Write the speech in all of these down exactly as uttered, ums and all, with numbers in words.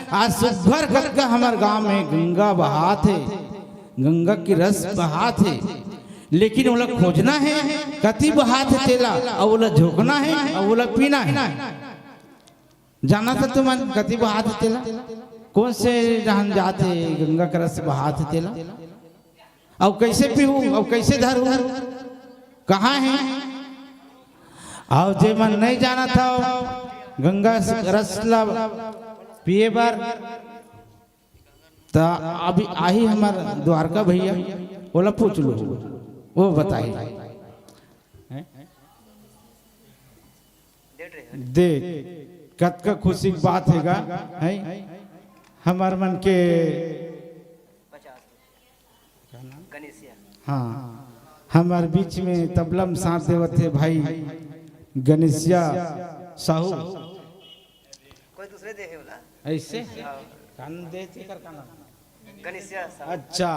आज सुघर कतका हमर गांव में गंगा बहात हे, गंगा के रस बहात हे, लेकिन ओला खोजना हे, कति बहात हे तेला, अउ ओला झोंकना हे, अउ ओला पीना हे। जानथव तुमन कति बहात हे तेला? कोन से डहन जात हे गंगा के रस बहात हे तेला? अउ कइसे पीहू, अउ कइसे धरहू, कहाँ हे? अउ जे मन नइ जानत हव गंगा रस ला पिए बर, त अभी आही हमर द्वारका भैया, ओला पूछ लू, वो बताही। देख, कतका खुशी के बात हे गा, हैं? हमर मन के गणेशिया। हाँ, हमर बीच में तबला में साथ देवत हे भाई गणेशिया साहू। कोई दूसरे दे हे ओला। अइसे? हाँ। कान दे थे कर कान। गणेशिया साहू। अच्छा,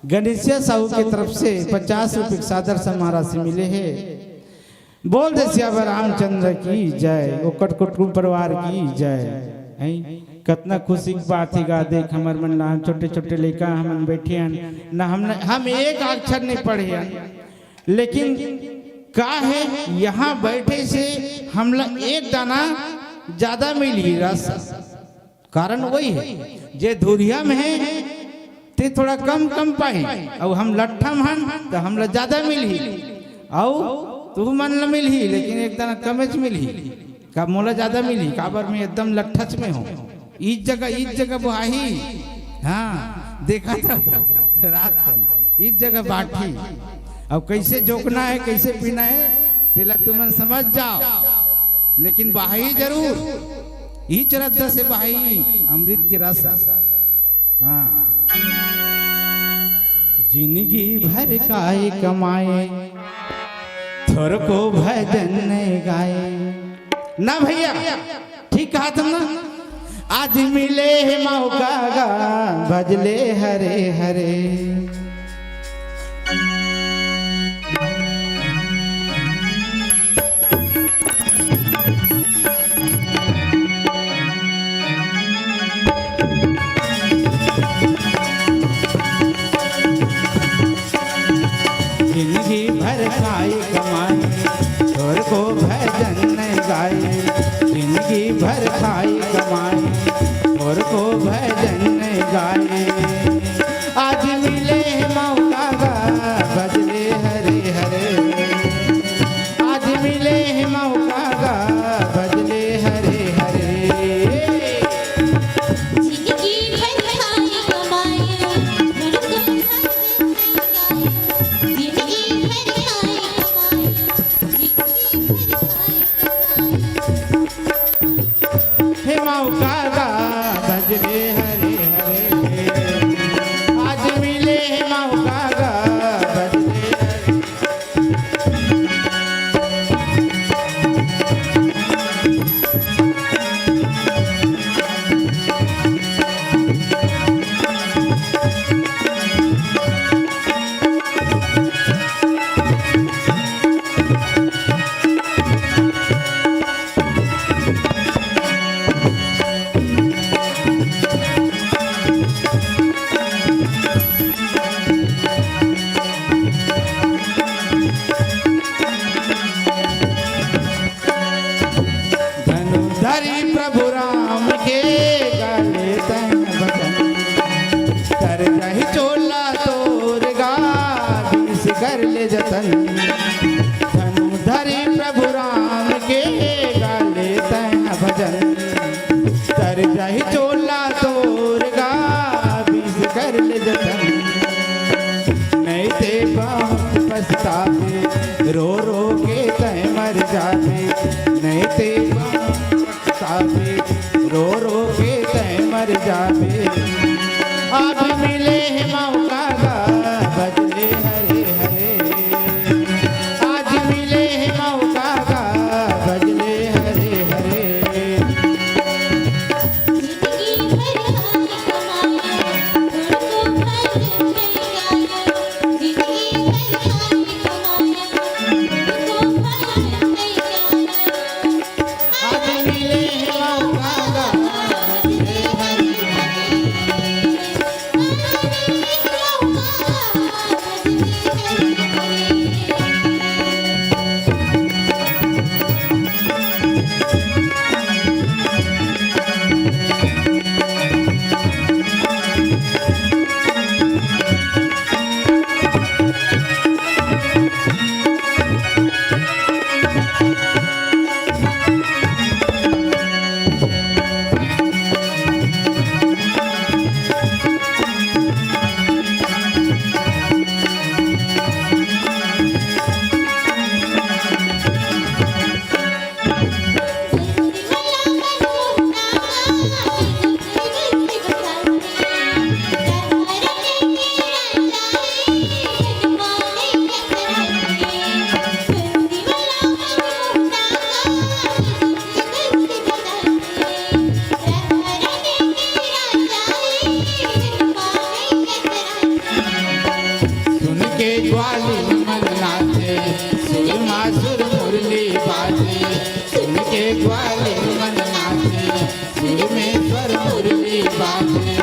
गणेशिया साहू के तरफ से पचास रुपये के सादर सम्मान राशि मिले हे। बोल दे सियावर रामचंद्र की जय, ओकर कुटुंब परिवार की जय। हैं? कतना खुशी के बात हे गा, देख हमर मन ला छोटे-छोटे लइका हमन बइठे हन, ना हम, हम एक अक्षर नइ पढ़े हन, लेकिन का हे, यहाँ बइठे से हमला एक दाना जादा मिलही रस। कारण वही हे, जे धुरिहा में हे, ते थोड़ा कम, कम पाही, अउ हम लट्ठा में हन, त हमला जादा मिलही, अउ तुहू मन ला मिलही, लेकिन एक दाना कमेच मिलही। का मोला जादा मिलही, काबर मैं एकदम लट्ठच में हों। इस जगह, इस जगह बोहाही। हाँ, देखा था रात तन, इस जगह बांटही। अब कइसे जोकना हे, कइसे पीना हे, तेला तुमन समझ जाव। लेकिन बहाही जरूर, इही चरत से बहाही अमृत के रस। हाँ। जिनगी भर काय कमाए, थोरको भजन नइ गाए। ना भैया, ठीक कहा तुम ना। आज मिले हे मौका गा, भजले हरे हरे। जिनगी भर खाई कमाई, थोरको भजन नइ गाई। जिनगी भर खाई कमाई, थोरको भजन नइ गाई। आज मिले हे मौका गा, भजले हरे हरे। आज मिले हे मौका गा, भजले हरे हरे। जिनगी भर खाई कमाई, थोरको भजन नइ गाई। जिनगी भर खाई कमाई, जिनगी भर खाई हे मौका गा, भजले हरे हरे। आज मिले हे मौका गा, भजले हरे। धनुधरी प्रभु राम के गाले तहन भजन। तर जाही चोला तोर गा, बीस कर ले जतन। धनुधरी प्रभु राम के गाले तहन भजन। तर जाही चोला तोर गा, बीस कर ले जतन। नइ ते बहुत पछताबे, रो रो के तैं मर जाबे। नइ ते बहुत पछताबे, रो रो के तैं मर जाबे। आज मिले हे मौका गा, भजले हरे हरे। आज मिले हे मौका गा, भजले हरे हरे। जिनगी भर खाई कमाई, थोरको भजन नइ गाई। जिनगी भर खाई कमाई, थोरको भजन नइ गाई। आज मिले हे मौका गा, भजले हरे पर मुरली बाजे।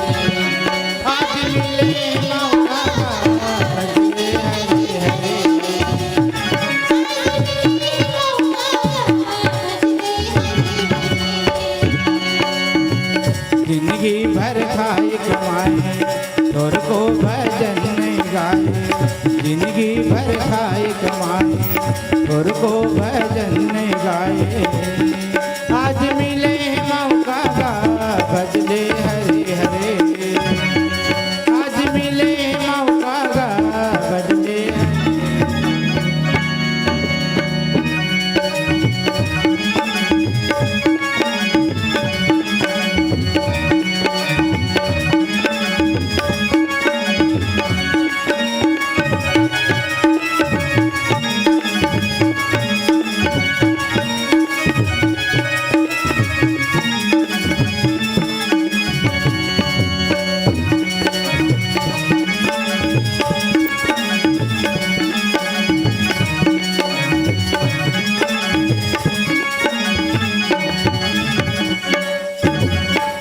आज मिले मौका, भजले हरे हरे। जिंदगी भर खाए कमाए, तोर को भजन नहीं गाए। जिंदगी भर खाए कमाए, तोर को भजन नहीं गाए। आज मिले मौका गा, भजले हरे हरे। आज मिले मौका गा, भजले हरे।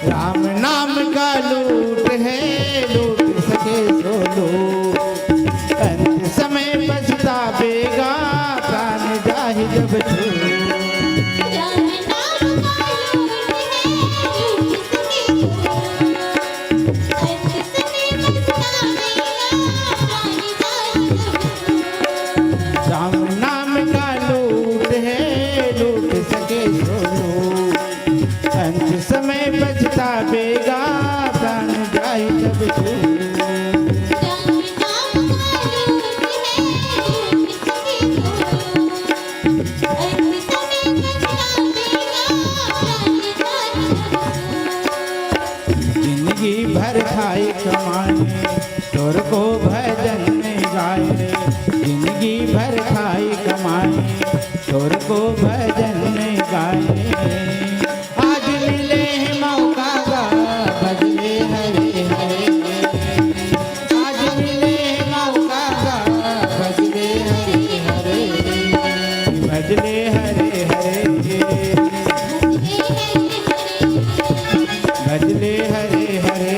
राम नाम का लूट है, लूट सके सो लूट। अंत समय पछतावेगा, प्राण जाहि जब छूट। राम नाम का लूट है, लूट सके सो लूट। अंत समय पछतावेगा, प्राण जाहि जब छूट। राम नाम का लूट है, लूट सके सो लूट। अंत समय पछतावेगा, प्राण जाहि जब छूट। जिंदगी भर खाए कमाए, तोर को भजन नहीं गाए। जिंदगी भर खाए कमाए, तोर को भजन नहीं गाए। आज मिले हैं मौका गा, भजले हरे हरे। आज मिले हैं मौका गा, भजले हरे हरे। भजले हरे हरे। भजले हरे हरे।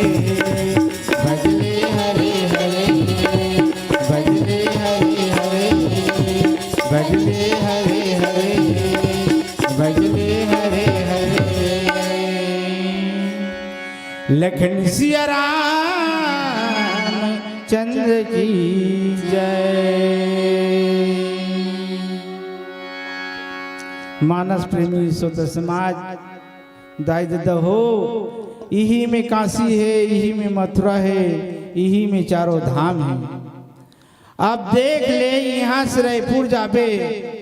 भजले हरे हरे। भजले हरे हरे। भजले हरे हरे। भजले हरे हरे। लखन सिया राम चंद्र की जय। मानस प्रेमी श्रोता समाज, दाई ददा हो, इही में काशी हे, इही में मथुरा हे, इही में चारों धाम हे। अब देख ले, इहाँ से रइपुर जाबे,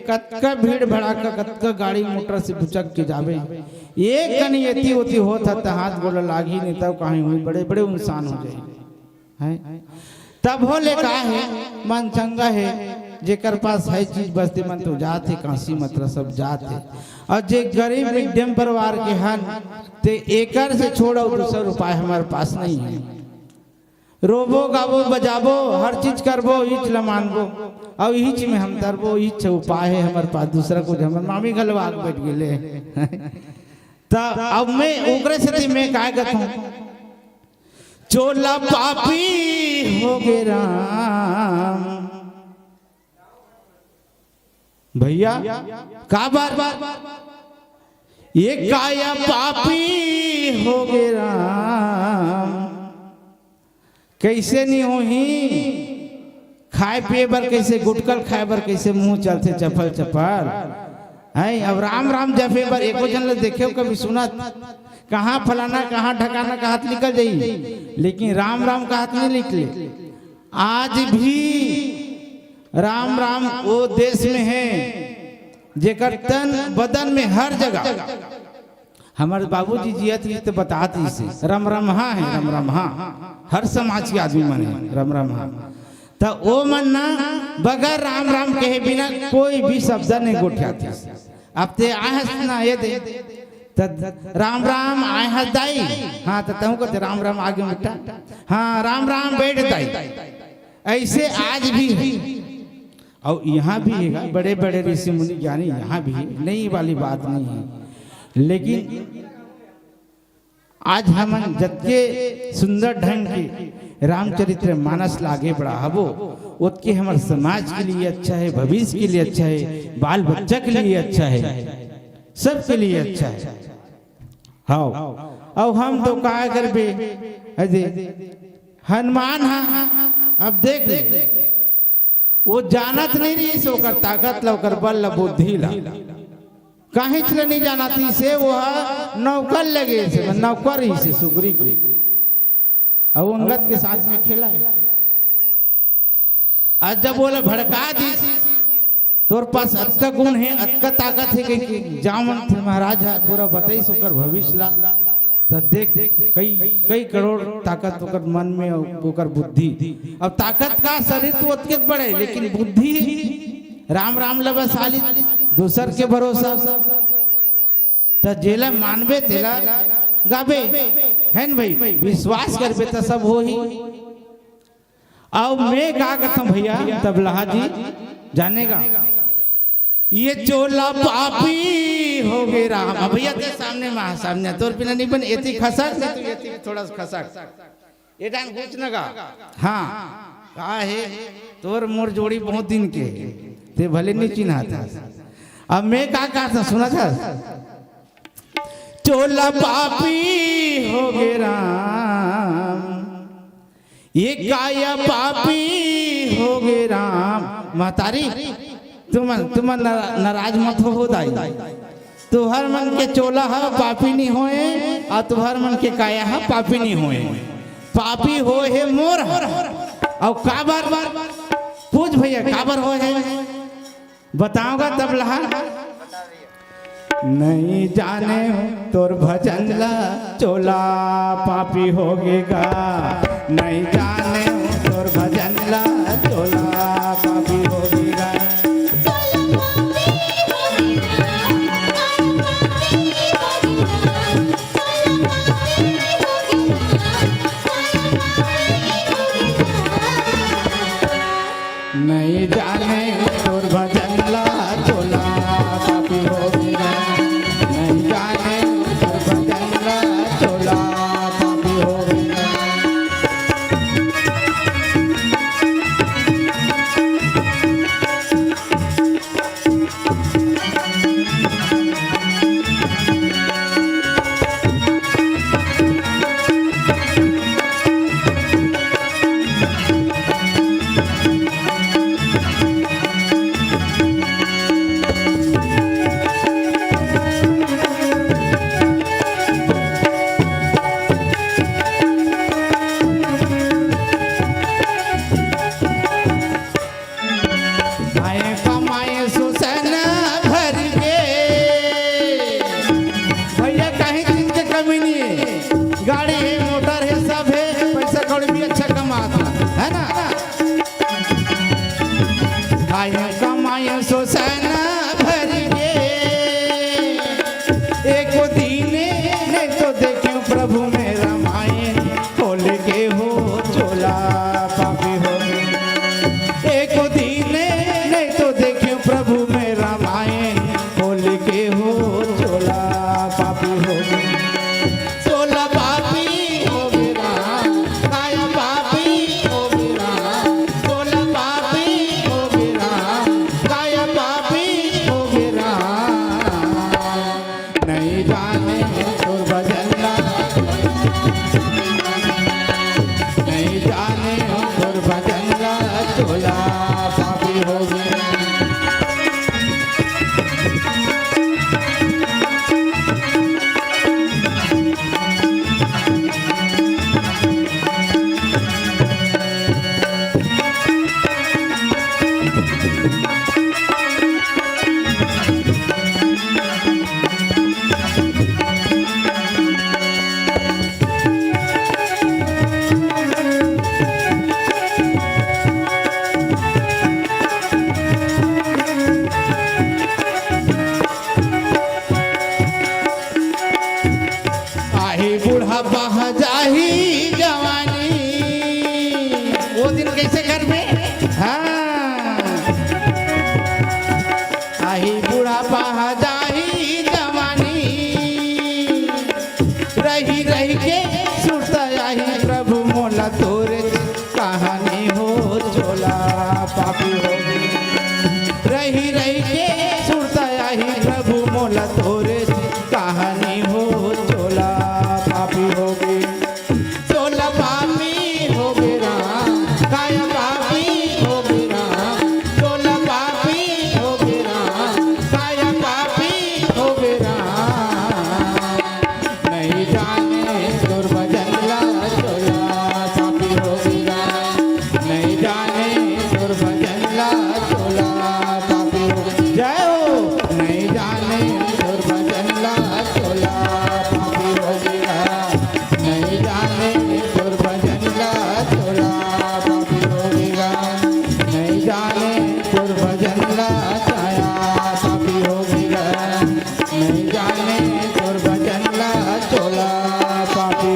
कतका भीड़ भड़ाका, कतका गाड़ी मोटर से बुचक के जाबे। एक कनी एती ओती होत ह त हाथ गोड़ लागही, नहीं तब कहीं हुई बड़े बड़े उनसान हो जाही। हैं? तभो ले का हे, मन चंगा हे, जेकर पास हे चीज बस ते मन तो जात हे, काशी मथुरा सब जात हे। अउ जे गरीब मध्यम परिवार के हन, ते एकर से छोड़ अउ दूसर उपाय हमर पास नहीं हे। रोबो, गाबो, बजाबो, हर चीज करबो, इहीच ल मानबो, अउ इहीच में हम तरबो, इहीच उपाय हे हमर पास, दूसरा कुछ। हमर मामी घलो आके बइठ गेले। त अब मैं ओकरे सेती मैं काय कथंव, चोला पापी हो गे राम। भइया, काबर ये काया पापी हो गे राम? कइसे नी होही? खाय पिये बर कइसे, गुटका ल खाय बर कइसे मुंह चलथे चपल चपल? हैं, अब राम राम जपे बर एको झन ल देखेव कभी सुनत? कहाँ फलाना, कहाँ ढकाना कहत निकल जाही, लेकिन राम राम कहत नहीं निकले। आज भी राम राम ओ देश में हे, जेकर तन बदन में हर जगह। हमर बाबूजी जियत रहिस त बतात रहिस हे, रमरमहा हे, रमरमहा। हर समाज के आदमी मन हे, रमरमहा। त ओ मन ना बगैर राम राम कहे बिना कोई भी शब्द नहीं गोठियात रहिस। अब ते आए हस ना ये दे, त राम राम आए हस दाई। हाँ, त तहूँ कथे राम राम आगे बेटा। हाँ, राम राम बइठ दाई। अइसे आज भी हे। अउ इहाँ भी हे, बड़े बड़े ऋषि मुनि ज्ञानी इहाँ भी हे, नई वाली बात नहीं हे। लेकिन आज हमन जतके सुंदर ढंग के रामचरित्र मानस ला आगे बढ़ाबो, ओतके हमर समाज के लिए अच्छा है, भविष्य के लिए अच्छा है, बाल बच्चा के लिए अच्छा है, सबके लिए अच्छा है। हाँ, अब हम तो का करबे? अरे हनुमान हा, अब देख ले, वो जानत नहीं रहिस ओकर ताकत ला, ओकर बल ला, बुद्धि ला। काहेच ले नहीं जानत रहिस, वो हा नौकर लगे से, नौकर रहिस सुग्रीव के। अब अंगद के साथ में खेला है। आज जब बोला भड़का दिस, तोर पास अतका गुण है, अतका ताकत है कि, कि जामवंत महाराज हा पूरा बताइस ओकर भविष्य ला। त देख, कई, कई करोड़ ताकत ओकर मन में, ओकर बुद्धि। अब ताकत का शरीर तो ओतके बड़े, लेकिन बुद्धि राम राम लबा साली, दूसर के भरोसा। त जेला मानबे तेला गाबे, है न भाई? विश्वास करबे त सब होही। अब मैं का कहता हूँ भैया, तबलहा जी जानेगा, ये चोला पापी हो गे राम। अब भैया ते सामने मा, सामने तोर बिना नहीं बन, एती खसक, नहीं तो एती थोड़ा सा खसक। ये डान कुछ न गा। हाँ, का है? तोर मोर जोड़ी बहुत दिन के, ते भले नहीं चिन्हा था। अब मैं का कहता, सुना था? चोला पापी हो गे राम, ये काया पापी हो गे राम। महतारी, तुमन, तुमन नारा-, नाराज मत हो, हो दाई। तुहर मन के चोला ह पापी नहीं होए, और तुहर मन के काया ह पापी नहीं होए। पापी होए हे मोर ह। और काबर? पूछ भैया, काबर होए हे? बताओगा तबलहा। नहीं जाने तोर भजन ला, चोला पापी हो गे गा। नहीं जाने तोर भजन ला, चोला पापी हो गे गा। नहीं जाने तोर भजन ला, चोला पापी हो गे गा। नहीं जाने तोर भजन ला, चोला पापी हो गे गा।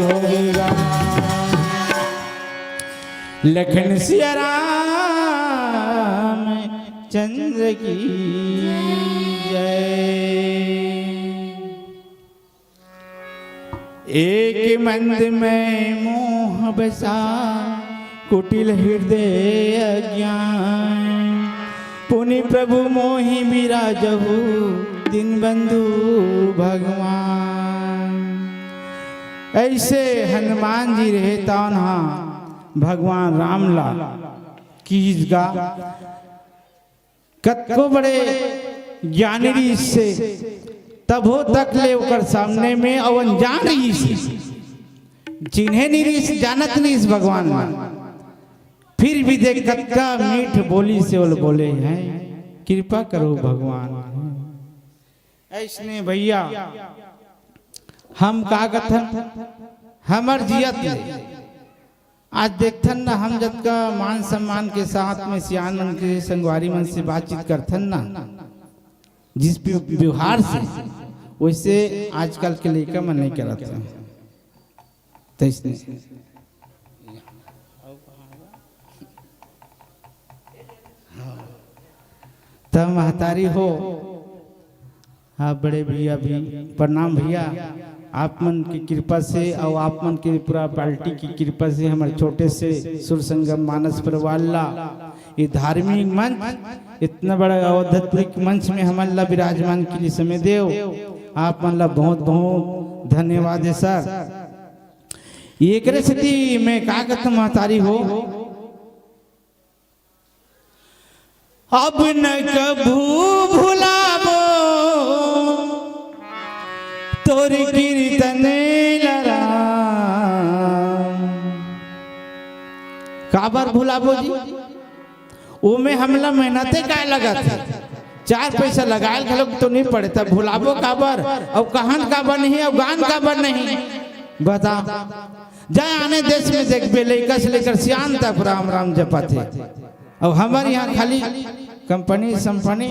होगा। लखन सिया राम चंद्र की जय। एक मंद में मोह बसा, कुटिल हृदय अज्ञान। पुनि प्रभु मोहि बिराजहु, दीनबंधु भगवान। अइसे हनुमान जी रहे, तौन हा भगवान राम ला कीस गा। कतको बड़े ज्ञानी रहिस हे, तभो तक ले ओकर सामने में अउ अनजान रहिस हे, चिन्हे नइ रहिस, जानत नइ रहिस भगवान ला। फिर भी देख, कतका मीठ बोली से ओला बोले हे, कृपा करो भगवान। अइसने भइया, हम का कथन, हमर जियत ले आज देखथन ना, हम जतका मान सम्मान के साथ में सियान मन के संगवारी मन से बातचीत करथन ना, जिस व्य-, व्यवहार से, वइसे आजकल के लइका मन नइ करत हे। तइसने त महतारी हो, हाँ, बड़े भइया भी प्रणाम भइया। आप मन के कृपा से अउ आप मन के पूरा पार्टी के कृपा से हमर छोटे से सुर संगम मानस परिवार ला ये धार्मिक मंच, इतना बड़ा आध्यात्मिक मंच में हमन ला विराजमान के लिए समय देव। आप मन ला बहुत बहुत धन्यवाद हे सर। एकरे सेती मैं का कहत महतारी हो, अब न कभू भुलाबो तोर कीर्तन ला राम। काबर भुलाबो जी? ओमे हमला मेहनते काय लगत हे? चार पैसा लगायल घलोक तो नइ पड़े, तब भुलाबो काबर? अउ कहन काबर नहीं, अउ गान काबर नहीं? बता। जाय आने देश में देखबे, लइका से लेकर सियान तक राम राम जपत हे। अउ हमर यहाँ खाली कंपनी संपनी,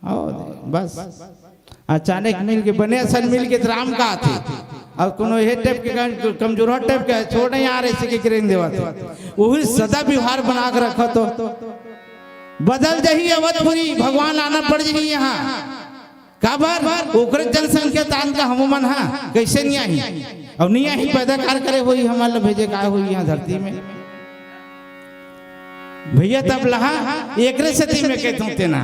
अउ बस अचानक मिल के, बने असन मिल के त राम कहत हे। अउ कोनो ये टाइप के कम-, कमजोरहा टाइप के छोड़ नहीं आ रहे, इसी के करें देवत हे। वही सदा व्यवहार बना के रखो तो बदल जाही अवधपुरी, भगवान आना पड़ जाही यहाँ। काबर? ओकरे जनसंख्या तान का हमू मन हा, कइसे नइ आही? अउ नइ आही, पैदा कार करे होही, हमन ला भेजे काय होही यहाँ धरती में? भइया तब लहा, एकरे सेती में कहत हूँ तेना।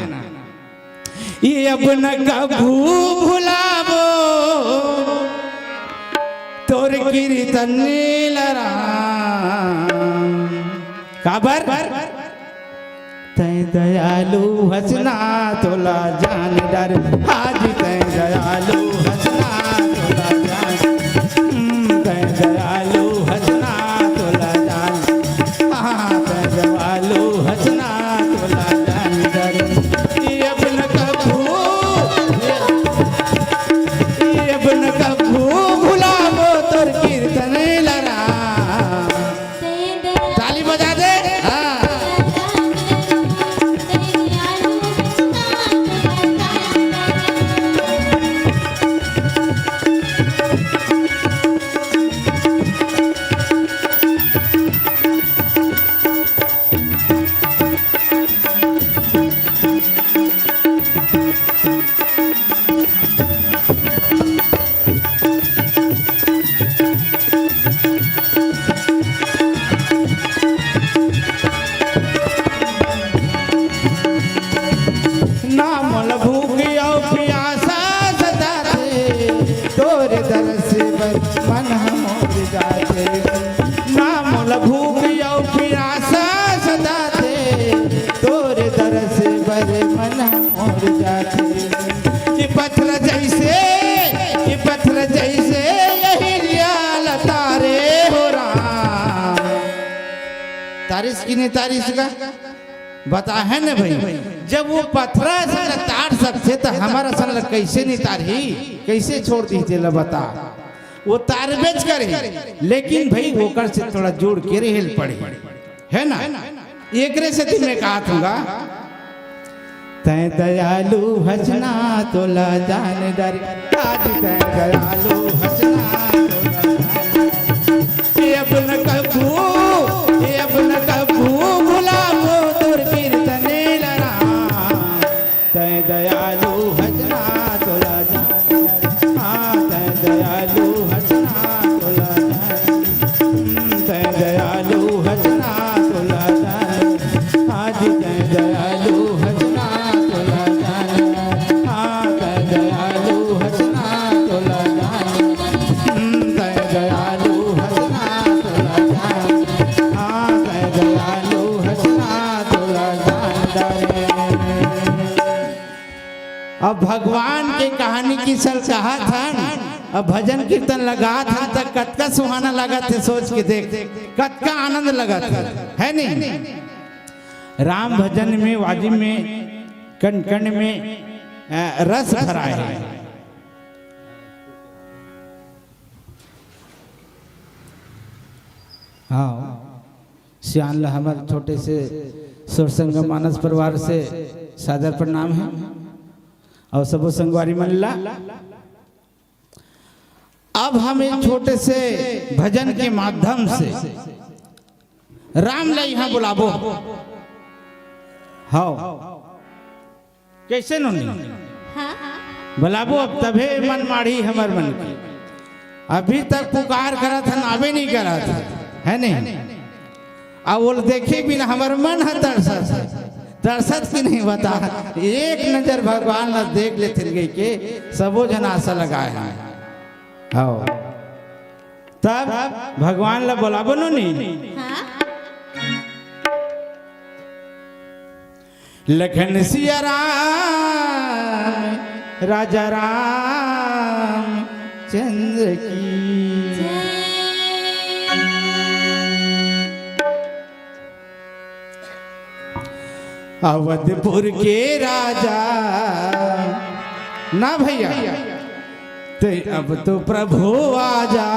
ये अब न कभू भुलाबो तोर कीर्तन ला राम। काबर? तैं दयालु हस ना तोला जान डर, आज तैं दयालु हस ना तोला जान, हम्म, तैं दयालु हस ना तोला जान, हाँ, तैं दयालु हस ना तोला जान डर। ये अब न कभू, ये अब न कभू भुलाबो तोर कीर्तन ला राम। ताली बजा दे। हाँ। ना मोला भूख अउ पियासा सताथे, तोरे दरस बर मन ह मोर जाथे। ना मोला भूख अउ पियासा सताथे, तोरे दरस बर मन ह मोर जाथे। कि पथरा जइसे, कि पथरा जइसे अहिल्या ला तारे हो राम। तारिस कि नइ तारिस गा? बता हे न भई, जब वो पथरा असन ला तार सकथे, त हमर असन ला कइसे नइ तारही? कइसे छोड़ दिही तेला बता? वो तारबेच करही, लेकिन भई ओकर से थोड़ा जुड़ के रहे ल पड़ही, हे ना? एकरे सेती मैं कहत हूँ गा, तैं दयालु हस ना तोला जान डर, आज तैं दयालु हस ना तोला जान अब भगवान के कहानी किस्सा ल कहत हन, अब भजन कीर्तन लगात हन, त कतका सुहाना लगत हे, सोच के देख, कतका आनंद लगत हे, है नहीं? राम भजन में, वाजिम में, कण कण में, अ, रस भरा है। हाँ, सियान ला हमर छोटे से सुर संगम मानस परिवार से सादर प्रणाम है, और सबो संगवारी मन ला। अब हम एक छोटे से भजन के माध्यम से राम ला यहाँ बुलाबो। हाँ, कैसे नोनी? हाँ। बुलाबो अब, तभे मन माढ़ी हमर मन के। अभी तक पुकार करत हन, आबे नहीं करत हन, है नहीं? अब ओला देखे बिना हमर मन ह तरसत हे। तरसत कि नहीं बता, एक नजर भगवान ला देख लेथन कहिके सबो झन आसा लगाए हन। हाँ। तब भगवान ला बोलाबो नोनी। हाँ। लखन सिया राम, राजा रामचंद्र की। अवधपुर के राजा ना भैया, ते अब तो प्रभु आजा।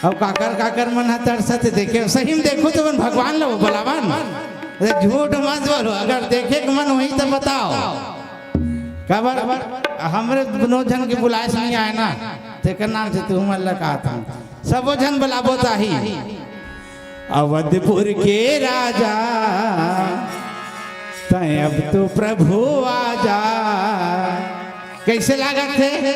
अब काकर काकर मन ह तरसत हे, देखे, सही में देखो तो मन भगवान ला बुलावन। अरे झूठ मत बोलो, अगर देखे के मन होही तो बताओ। काबर हमरे दुनों झन के बुलाए से नहीं आए ना, तेकर नाम से तुमन ला कहत हन। सबो झन बुलाबो ताही। अवधपुर के राजा, तैं अब तो प्रभु आजा। कैसे लागत हे?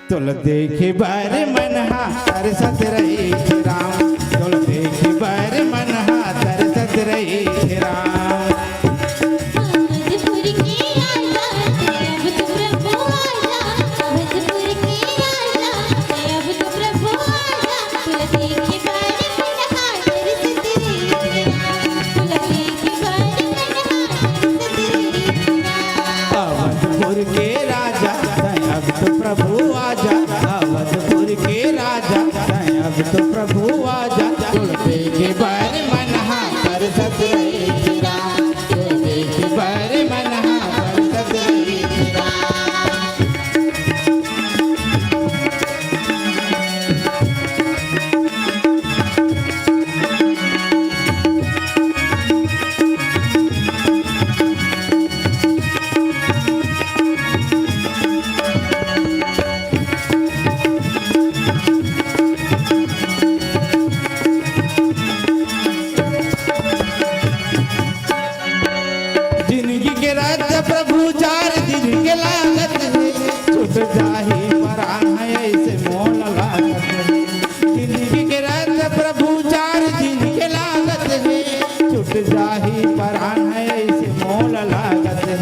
तोला देखे बर मन हा तरसत रहिस राम, तोला देखे बर मन हा तरसत रहिस राम। अवधपुर के राजा, अब तो प्रभु आजा। अवधपुर के राजा, अब तो प्रभु आजा। तोला देखे बर मन हा तरसत रहिस राम, तोला देखे बर मन हा तरसत रहिस राम। अवधपुर के राजा, तैं अब तो प्रभु आजा। अवधपुर के राजा, तैं अब तो प्रभु आजा। तोला देखे बर मन हा तरसत रहिस राम, तोला देखे बर मन हा तरसत रहिस राम। जिनगी के रद्द प्रभु चार दिन के लागत हे, छूट जाही परान हे अइसे मोला लागत हे। जिनगी के रद्द प्रभु चार दिन के लागत हे, छूट जाही परान हे अइसे मोला लागत हे,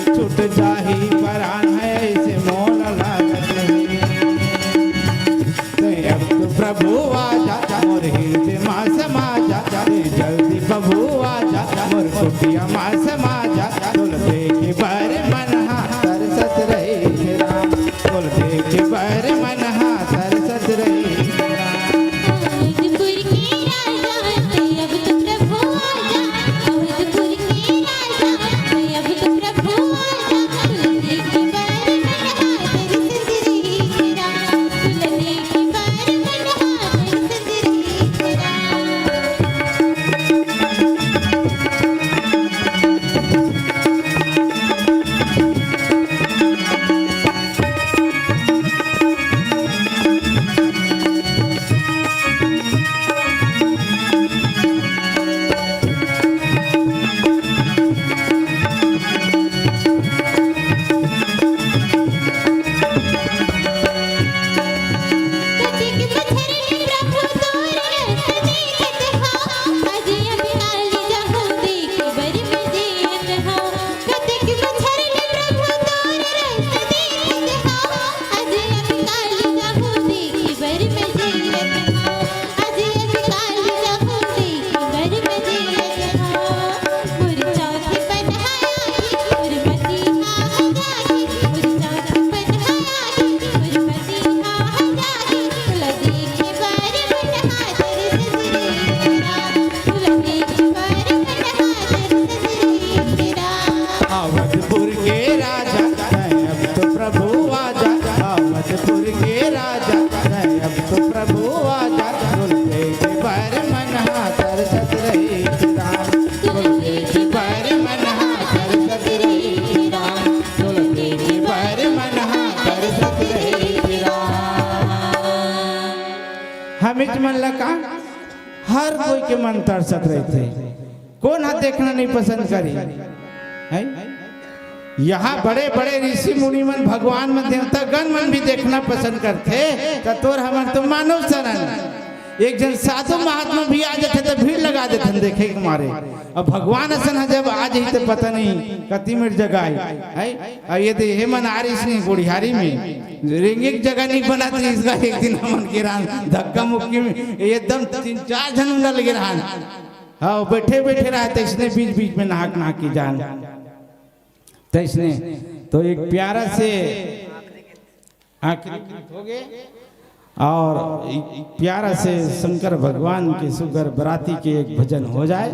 छूट जाही परान हे अइसे मोला लागत हे। तैं अब तो प्रभु आजा, मोर हृदय मा समा जा, तैं जल्दी प्रभु आजा, मोर कुटिया मा समा जा। तोला देखे बर मन हा तरसत रहिस राम, तोला देखे बर मन हा तरसत रहिस राम। अवधपुर के राजा, तैं अब तो प्रभु आजा। अवधपुर के राजा, तैं अब तो प्रभु आजा। तोला देखे बर मन हा तरसत रहिस राम, तोला देखे बर मन हा तरसत हमिच मन ला का हर कोई के मन तरसत रहिथे, कोन ह देखना नहीं पसंद करी, है? यहाँ बड़े बड़े ऋषि मुनि मन, भगवान मन, देवता गण मन भी देखना पसंद करथे, त तोर हमर तो मानव सरन, एक झन साधु महात्मा भी आ जाथे त भीड़ लगा देथन देखे के मारे। अब भगवान असन ह जब आ जाही त पता नहीं कति मेर जगह आई, है? अब ये दे हे मन आ रहिस नहीं गुढ़ियारी में, रेंगे के जगह नहीं बनत रहिस गा, एक दिन हमन गे रहन धक्का मुक्की में एकदम तीन चार झन उंडल गे रहन। हाँ, बैठे बैठे रहे तइसने बीच बीच में नहाक नहाक के जान तइसने। तो एक प्यारा से आखिरी गीत हो गए और एक प्यारा से शंकर भगवान के सुगर बराती के एक भजन हो जाए।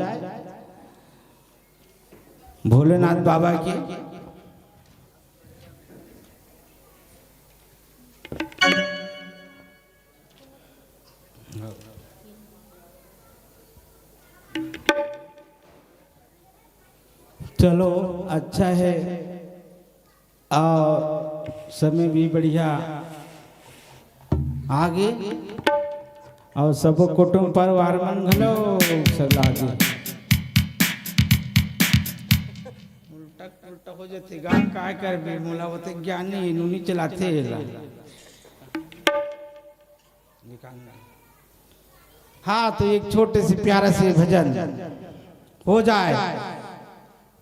भोलेनाथ बाबा की। चलो, अच्छा है और समय भी बढ़िया आगे और सबो कुटुंब परिवार मन घलो सब लागे। उल्टा उल्टा हो जाथे गा, काय करबे, मोला होते ज्ञानी नूनी चलाथे एला। निकालना। हाँ, तो एक छोटे से प्यारा से भजन हो जाए।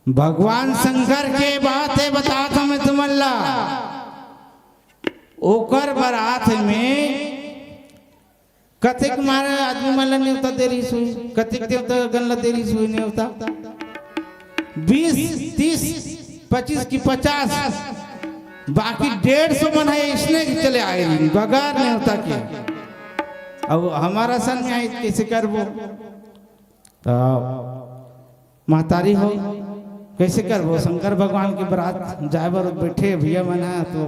भगवान शंकर के बात है, बताता मैं तुमन ला। ओकर बरात में कतेक मारे आदमी मन ला नेवता दे रहिस होही, कतेक देवता गण ला दे रहिस होही नेवता। बीस, तीस, पच्चीस की पचास, बाकी डेढ़ सौ मन है इसने चले आए रहिन, बगैर नेवता के। अब हमर असन में आई, कैसे करबो? तो महतारी हो, कैसे करबो? शंकर भगवान के बरात जाए बर बैठे भैया मन ह, तो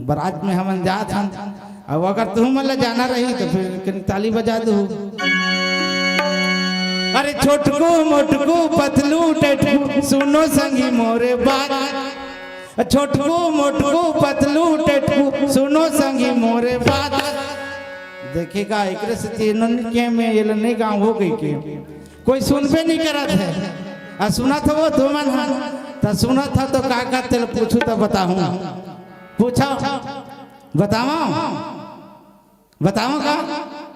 बरात में हमन जात हन। अब अगर तुम मन ला जाना रही तो फिर कनी ताली बजा दो। अरे छोटकू मोटकू पतलू टेटकू, सुनो संगी मोरे बात। छोटकू मोटकू पतलू टेटकू, सुनो संगी मोरे बात। देखेगा एकरे से तीनन के में ये नहीं गाँव हो गई के। कोई सुनबे नहीं करत है। आ सुनत हो तुमन ह, त सुनत ह तो का का तेल पूछू त बताहूँ। पूछो, बताओ, बताओ का?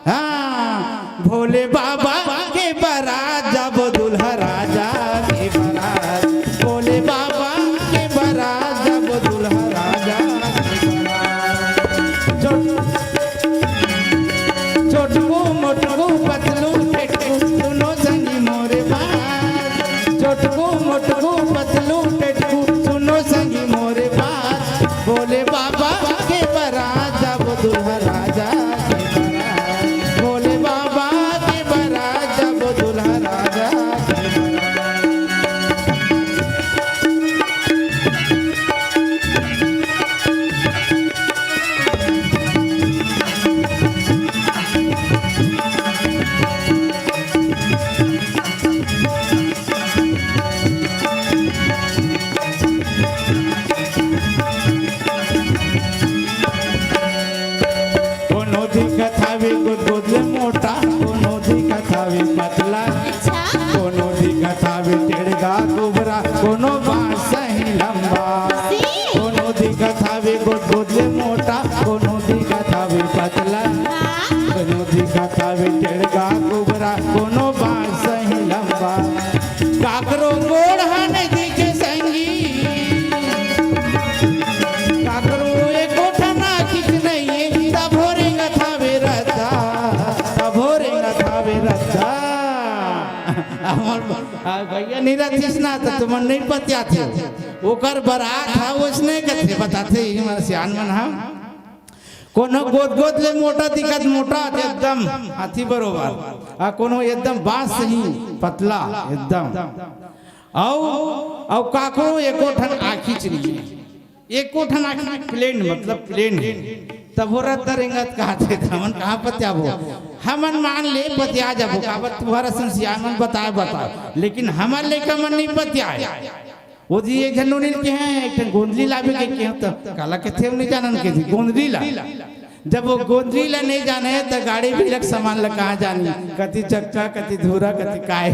हाँ, भोले बाबा के बरात जाबो दुल्हा राजा के बरात, भोले बाबा के बरात जाबो दुल्हा राजा के बरात। छोट छोटकू मोटकू पतलू टेटकू, सुनो संगी मोरे बात। छोटकू मोटकू पतलू टेटकू, सुनो संगी मोरे बात। भोले बाबा के बरात जाबो दुल्हा राजा के बरात। भोले बाबा के बरात जाबो दुल्हा राजा के बरात। कोनो दिखत हावे गोद गोद ले मोटा, कोनो दिखत हावे पतला, अच्छा। कोनो दिखत हावे टेड़गा कुबरा, कोनो बांस सही लंबा। सी। कोनो दिखत हावे गोद गोद ले मोटा, कोनो दिखत हावे पतला, हाँ। कोनो दिखत हावे टेड़गा कुबरा, कोनो बांस सही लंबा। काकरो गोड़ ह नहीं दिखे संगी, काकरो एको ठन आँखिच नहीं है, तभो रेंगत हावे रद्दा, तभो रेंगत हावे रद्दा। हमर आ, भैया नहीं रहतीस ना, त तुमन नहीं पतियाथे। ओकर बरात ह, ओसने कथे, बताथे, ये मन सियान मन ह। कोनो गोद गोद ले मोटा दिखत, मोटा एकदम हाथी बरोबर, आ कोनो एकदम बांस ही पतला एकदम। अउ, अउ काकरो एको ठन आँखिच नहीं है। एको ठन आँखी प्लेन, मतलब प्लेन है। तब हो रहा दरेंगत कहा थे, हमन कहाँ पतियाबो? हमन मान ले पतिया जाबो, काबर तुहर असन सियान मन बताए बताओ, लेकिन हमर लइका मन नहीं पतियाए। वो जी एक झन नोनिन के हैं, एक ठन गोंदली लाबे के, के हैं, तो काला के थे, नहीं जानन के थी, गोंदली ला। जब वो गोंदरी ला नहीं जाने, त गाड़ी भी लग सामान ला कहाँ जानी, कति चक्का, कति धूरा, कति काय।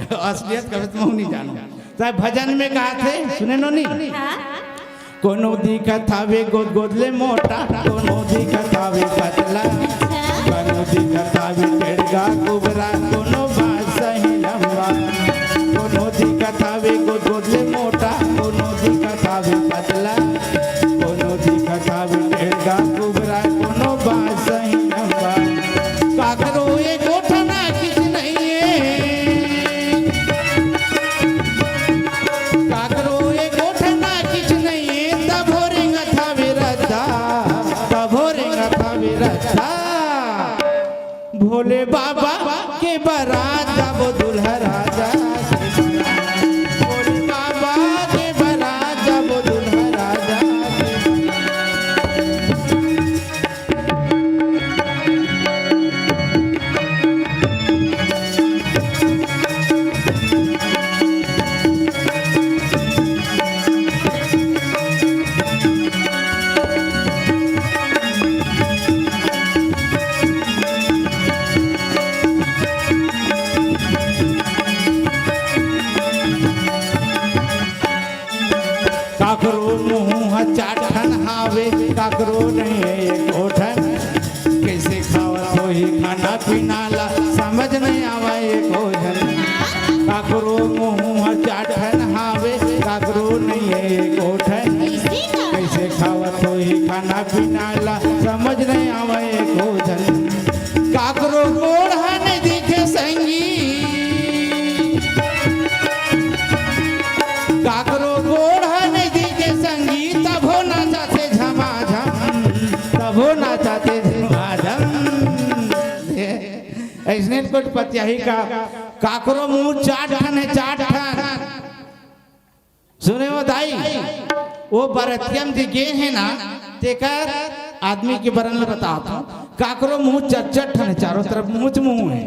असलियत कभी तुम नहीं जानो। त भजन में कहा थे, सुने नोनी? हाँ। कोनो दिखत हावे गोद गोद ले मोटा, कोनो दिखत हावे पतला, कोनो दिखत हावे टेड़गा कुबरा, कोनो बांस सही लंबा। कोनो दिखत हावे गोद गोद ले मोटा, कोनो दिखत हावे पतला, कोनो दिखत हावे टेड़गा कुबरा, कोनो बांस सही लंबा। काकरो ए गोठना किछ नहीं है, काकरो ए गोठना किछ नहीं है, तभो रेंगत हावे रद्दा, तभो रेंगत हावे रद्दा। भोले बाबा के बरात जाबो दुल्हा राजा के बरात। भोले बाबा के बरात जाबो दुल्हा राजा के बरात। काकरो मुँह ह चार ठन हावे, काकरो नहीं है एको ठन। कैसे खावत होही खाना पीना ला, समझ नहीं आवा एको झन। काकरो मुँह ह चार ठन हावे, काकरो नहीं है एको ठन। कैसे खावत होही खाना पीना ला, समझ नहीं आवा एको झन। काकरो गोड़ ह नहीं दिखे संगी, काकरो गोड़ ह नहीं दिखे संगी, तभो नाचथे झमाझम, तभो नाचथे झमाझम। अइसने कोटपतियाही का, काकरो मुँह चार ठन हे, चार ठन। सुने हो दाई, वो बरतिया म जे गे हे ना, तेकर आदमी के बरन ल बतात हँव, काकरो मुँह चरचर ठन हे, चारों तरफ मुँह च मुँह हे।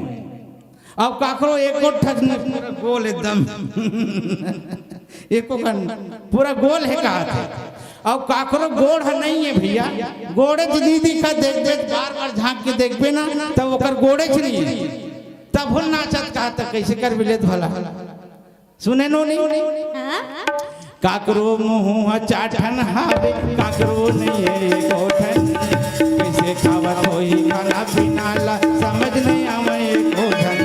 अब काकरो एको ठन पूरा गोल एकदम, एको कन पूरा गोल हे कहत हे। अब काकरो गोड़ ह नहीं हे भैया, गोड़े च नहीं दिखत, देख देख बार बार झाँक के देखबे ना, तब ओकर गोड़े च नहीं हे, तब हो नाचत कहत हे, कैसे कर बिलेत भला। सुने नोनी? हाँ? काकरो मुँह ह चार ठन हावे, काकरो नहीं है एको ठन। कैसे खावत होही खाना पीना ला, समझ नहीं आवे एको झन।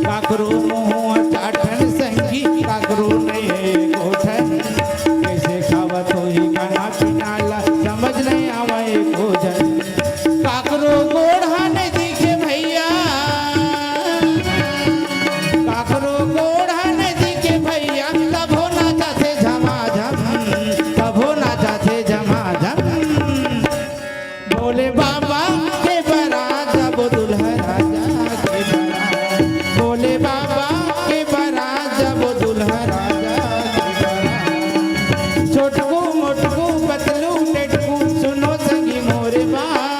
काकरो मुँह ह चार ठन संगी, काकरो नहीं है एको ठन। कैसे खावत होही खाना पीना ला, समझ नहीं आवे एको झन। काकरो गोड़ ह नहीं दिखे भैया, काकरो गोड़ ह नहीं दिखे भैया, तभो नाचथे झमाझम, तभो नाचथे झमाझम। भोले बाबा के बरात जाबो दुल्हा राजा के बरात। भोले बाबा के बरात जाबो दुल्हा राजा के बरात। छोटकू मोटकू पतलू टेटकू सुनो संगी मोरे बात।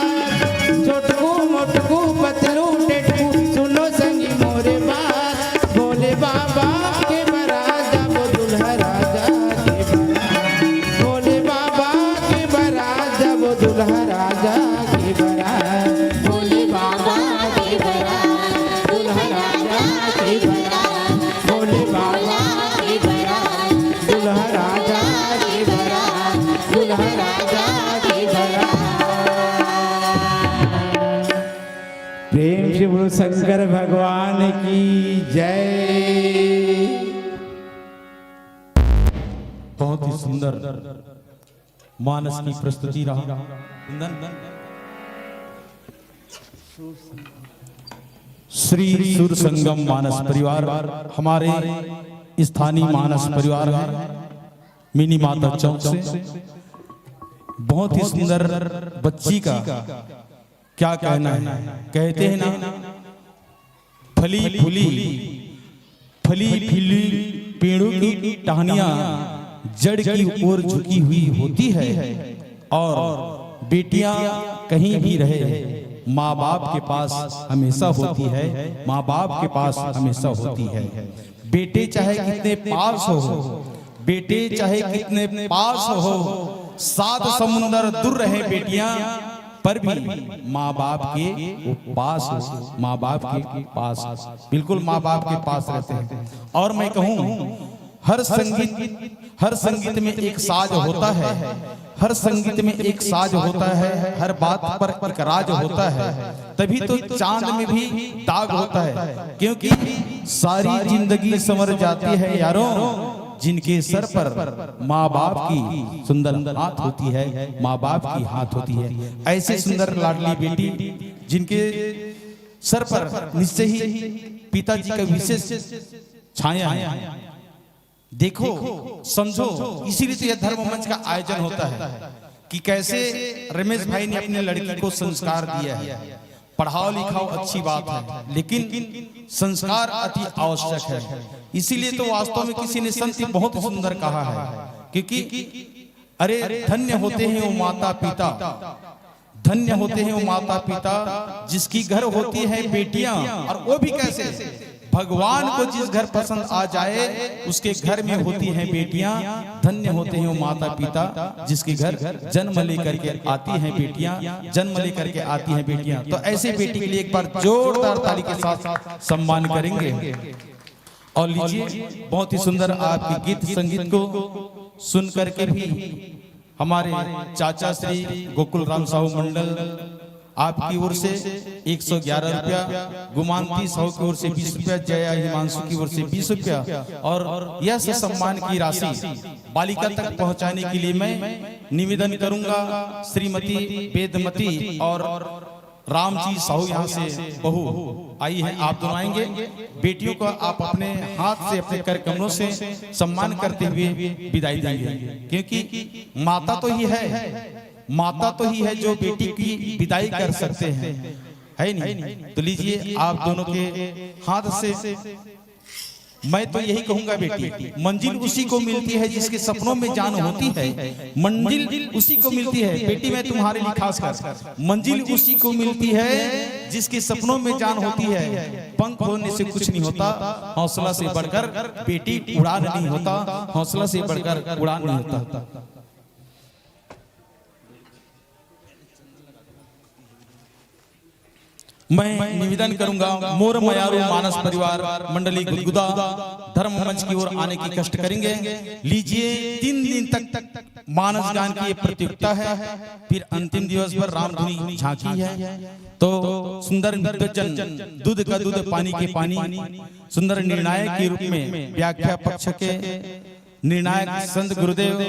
छोटकू मोटकू पतलू टेटकू सुनो संगी मोरे बात। भोले बाबा के बरात जाबो दुल्हा राजा के बरात। भोले बाबा के बरात जाबो दुल्हा राजा के बरात। भोले बाबा के बरात दुल्हा राजा के बरात। भोले बाबा के बरात दुल्हा राजा के बरात। दुल्हा राजा के बरात। प्रेम से बोलो शंकर भगवान की जय। बहुत ही सुंदर मानस की प्रस्तुति रहा। सुंदर। श्री सुर संगम मानस परिवार हमारे स्थानीय मानस परिवार है, मिनी माता चौक से। बहुत ही सुंदर बच्ची का क्या कहना है, कहते हैं ना, फली फूली, फली फूली पेड़ों की टहनियां जड़ की ओर झुकी हुई होती है, और बेटियां कहीं भी रहे, माँ बाप के पास हमेशा होती है, माँ बाप के पास हमेशा होती है। बेटे चाहे कितने पास हो, बेटे चाहे कितने पास हो, सात समुंदर दूर रहे बेटियां, पर भी माँ बाप के पास हो, माँ बाप के पास हो, बिल्कुल माँ बाप के पास रहते हैं। और मैं कहूँ, हर संगीत, हर संगीत में एक साज होता है, हर संगीत में एक साज होता है, हर बात पर एक राज होता है, तभी तो चांद में भी दाग होता है। क्योंकि सारी जिंदगी संवर जाती है यारों, जिनके सर पर माँ बाप की सुंदर हाथ होती है, माँ बाप की हाथ होती है। ऐसे सुंदर लाडली बेटी जिनके सर पर निश्चय ही पिताजी का विशेष छाया है। देखो, समझो, इसीलिए तो यह धर्म मंच का आयोजन होता है कि कैसे रमेश भाई ने अपने लड़की को संस्कार दिया है। पढ़ाओ लिखाओ अच्छी बात है, लेकिन संस्कार अति आवश्यक है। इसीलिए तो वास्तव में किसी ने संत बहुत सुंदर कहा है, क्योंकि अरे धन्य होते हैं वो माता पिता, धन्य होते हैं वो माता पिता जिसकी घर होती है बेटियां। और वो भी कैसे? भगवान को जिस घर पसंद आ जाए, उसके घर में होती हैं बेटियां। धन्य होते हैं वो माता पिता जिसके घर जन्म लेकर के आती हैं बेटियां, जन्म लेकर के आती हैं बेटियां। तो ऐसे बेटी के लिए एक बार जोरदार ताली के साथ सम्मान करेंगे। और लीजिए, बहुत ही सुंदर आपके गीत संगीत को सुन करके भी हमारे चाचा श्री गोकुल राम साहू मंडल आपकी ओर से एक सौ ग्यारह रुपया, गुमानती साहू की ओर से बीस रुपया, जया हिमांशु की ओर से बीस रुपया और यश सम्मान की राशि बालिका तक पहुंचाने के लिए मैं निवेदन करूंगा। श्रीमती वेदमती और रामजी साहू यहाँ से बहू आई है, आप दोनों आएंगे। बेटियों को आप अपने हाथ से, अपने कर कमलों से सम्मान करते हुए विदाई देंगे, क्योंकि माता तो ही है, माता तो ही है जो बेटी की विदाई कर सकते हैं, है नहीं? तो लीजिए, आप दोनों के हाथ से। मैं तो यही कहूंगा बेटी, मंजिल उसी को मिलती है जिसके सपनों में जान होती है। मंजिल उसी को मिलती है बेटी, मैं तुम्हारे लिए खास कर, मंजिल उसी को मिलती है जिसके सपनों में जान होती है। पंख होने से कुछ नहीं होता, हौसला से बढ़कर बेटी उड़ान नहीं होता, हौसला से बढ़कर उड़ान नहीं होता। मैं निवेदन करूंगा, मोर मयारू मानस परिवार मंडली गुदगुदा धर्म मंच की ओर आने की कष्ट करेंगे। लीजिए, तीन दिन तक मानस गान की ये प्रतियोगिता है, फिर अंतिम दिवस पर रामधुनी झांकी है। तो सुंदर नृत्यजन दूध का दूध पानी के पानी सुंदर निर्णायक के रूप में व्याख्या पक्ष के निर्णायक संत गुरुदेव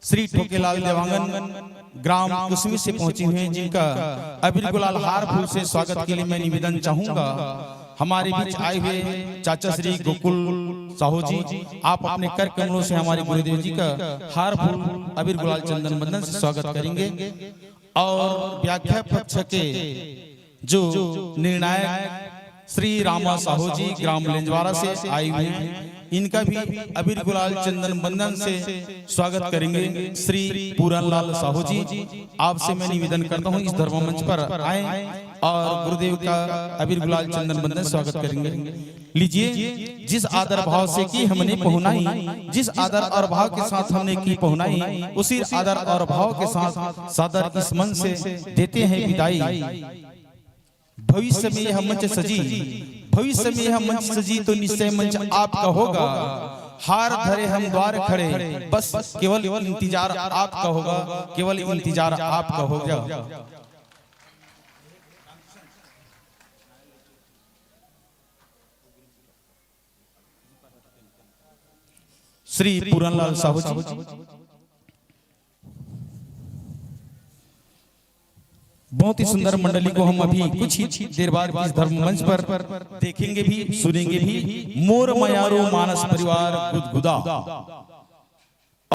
श्री ठोकेलाल देवांगन ग्राम कुसमी से पहुंचे हुए हैं, जिनका अबीर गुलाल हार फूल से स्वागत के लिए मैं निवेदन चाहूंगा। हमारे बीच आए हुए चाचा श्री गोकुल साहू जी, आप अपने कर कमलों से हमारे गुरुदेव जी का हार फूल, अबीर गुलाल चंदन बंदन से स्वागत करेंगे। और व्याख्या पक्ष के जो निर्णायक श्री रामा साहू जी ग्राम लेंजवारा से आए हुए हैं, इनका भी अबीर गुलाल चंदन बंदन से स्वागत करेंगे श्री पूरनलाल साहू जी। आपसे मैं निवेदन करता हूं, इस धर्म मंच पर आए और गुरुदेव का अबीर गुलाल चंदन बंदन स्वागत करेंगे। लीजिए, जिस आदर भाव से की हमने पहुनाई, जिस आदर और भाव के साथ हमने की पहुनाई, उसी आदर और भाव के साथ सादर इस मंच से देते हैं विदाई। भविष्य में यह मंच सजी, भविष्य में यह मंच सजी तो निश्चय मंच आपका होगा। हार धरे हम द्वार खड़े, बस केवल इंतजार आपका होगा, केवल इंतजार आपका होगा। श्री पूरनलाल साहू जी। बहुत ही सुंदर मंडली को हम अभी कुछ ही देर बाद इस धर्म मंच पर देखेंगे भी, सुनेंगे भी। मोर मयारू मानस परिवार गुदगुदा।